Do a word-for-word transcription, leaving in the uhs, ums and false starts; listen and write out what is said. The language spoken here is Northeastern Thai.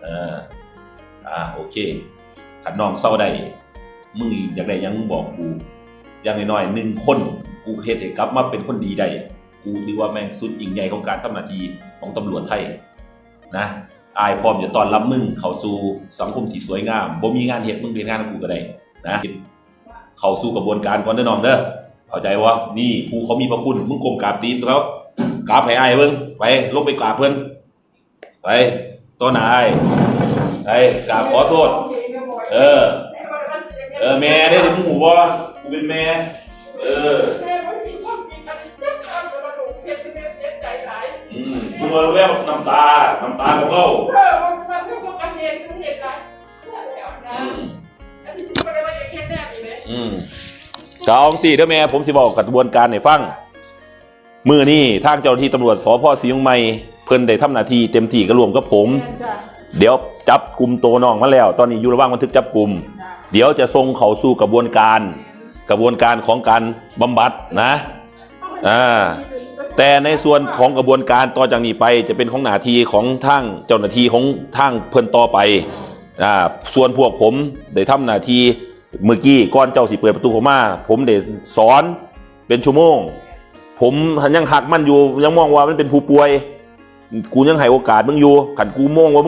เออ อ่า โอเค คันน้องเซาได้ มึงอยากได้หยังมึงบอกกู อย่างน้อยๆ หนึ่งคน กูเฮ็ดให้กลับมาเป็นคนดีได้ กูถือว่าแม่งสุดยิ่งใหญ่ของการทำหน้าที่ของตำรวจไทยนะ อ้ายพร้อมจะต้อนรับมึงเข้าสู่สังคมที่สวยงาม บ่มีงานเฮ็ด มึงไปเฮ็ดงานกับกูก็ได้นะ เข้าสู่กระบวนการก่อนเด้อน้องเด้อ เข้าใจบ่ นี่ผู้เขามีพระคุณ มึงก้มกราบตีนเขา กราบให้อ้ายเบิ่ง ไป ลงไปกราบเพิ่น ไป ต่อหน้าอ้าย ไป กราบขอโทษ เออ เออ แม่เด้อ มึงฮู้บ่ กูเป็นแม่ เออ อืม มึงว่าแล้วน้ำตา น้ำตาของเรา อืม อืม ก็เอาจั่งซี้เด้อแม่ ผมสิบอกกระบวนการให้ฟัง มื้อนี้ทางเจ้าหน้าที่ตำรวจ สภ.ศรีเมืองใหม่ เพิ่นได้ทำหน้าที่เต็มที่ก็ร่วมกับผม แม่นจ้ะ เดี๋ยวจับกลุ่มตัวน้องมาแล้ว ตอนนี้อยู่ระหว่างบันทึกจับกลุ่ม จ้ะ เดี๋ยวจะส่งเข้าสู่กระบวนการ กระบวนการของการบำบัดนะ อ่า แต่ในส่วนของกระบวนการต่อจากนี้ไป จะเป็นของหน้าที่ของทางเจ้าหน้าที่ของทางเพิ่นต่อไป อ่า ส่วนพวกผมได้ทำหน้าที่ เมื่อกี้ก่อนเจ้าสิเปิดประตูเข้ามา ผมได้สอนเป็นชั่วโมง ผมยังฮักมันอยู่ ยังมองว่ามันเป็นผู้ป่วย กูยังให้โอกาสมึงอยู่ คันกูมองว่า